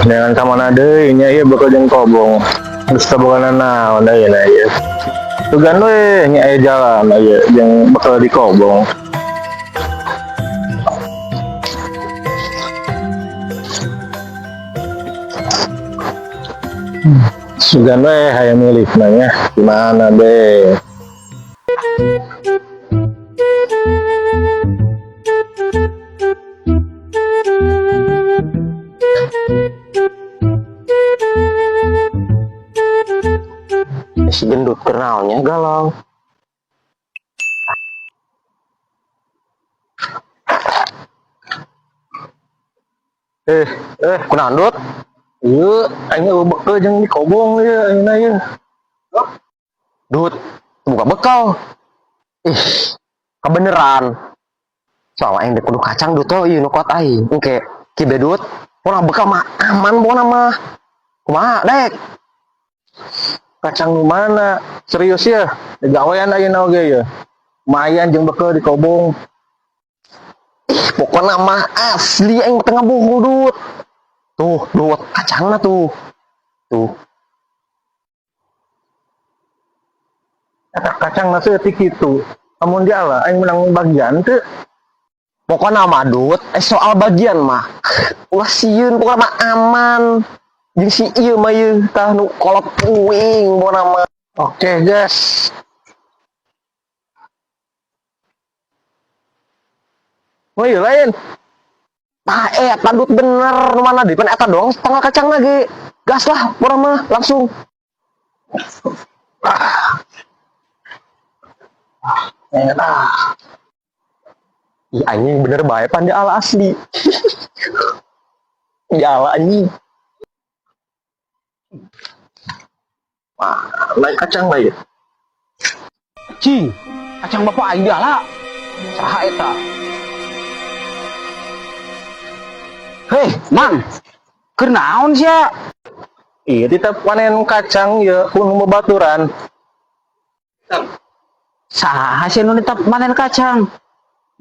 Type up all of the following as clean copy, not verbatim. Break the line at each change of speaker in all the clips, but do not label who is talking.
Neangan ka mana deui nya ieu bakal jeung kobong. Geus teu boga naon ayeuna ieu. Sugan we nya aya jalan ieu jeung bakal di kobong. Sugan we hayang milik nya gimana deh.
Si gendut kenalnya galau.
Eh, eh,
Kunaon, Dut?
Ieu aing eueuh bekel jeung di kobong ieu ayeuna ieu.
Dut, buka bekal. Ih, kebeneran. Soalnya aing kudu kacang, Dut, oh, ieu nu kuat aing. Engke kibe, Dut. Pokona bekal mah aman pokona mah. Kumaha, Dek?
Kacang nu mana? Serius ya? Gawean ayeuna oge ya. Lumayan jeung bekel di kobong.
Ih, pokoknya mah asli aing tengah bohong, Dut. Tuh, Dut, kacangna tuh. Tuh.
Eta kacang na saeutik kitu. Amun diala aing menang bagian teu.
Pokoknya mah, Dut, soal bagian mah. Ulah sieun, pokoknya mah aman. Jeung si ieu mah ieu tah nu kolot uing pokona mah.
Oke, guys. Oh iya lain.
Tah eta, Dut, bener nu mana deui pan eta doang setengah kacang lagi. Gas lah pokona mah langsung.
Enak.
Ih, anjing bener bae pan diala asli. Diala anjing.
Wah, lain kacang lain.
Cing, kacang bapak aing diala. Saha eta? Hei, Mang. Keur naon sia?
Iya, tetap panen kacang ya, kun babaturan.
Saha sih nu netap panen kacang?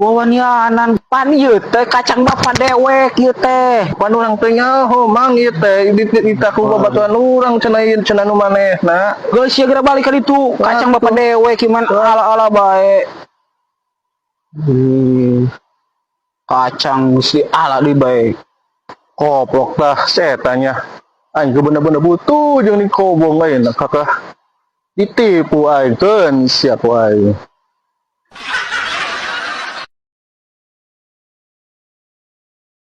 Wawanianan pan ieu teh kacang bapak dewek ieu teh.
Pan urang teh nyaho mang ieu teh di ku babaturan urang cenah ieu cenah nu manehna.
Geus sia geura balik ka ditu. Kacang bapak dewek ieu man ala-ala bae. Kacang geus diala deui bae.
Koplok tah setanya. Aing bener-bener butuh jeung di kobong ayeuna kakak. Ditipu aing keun siap aing.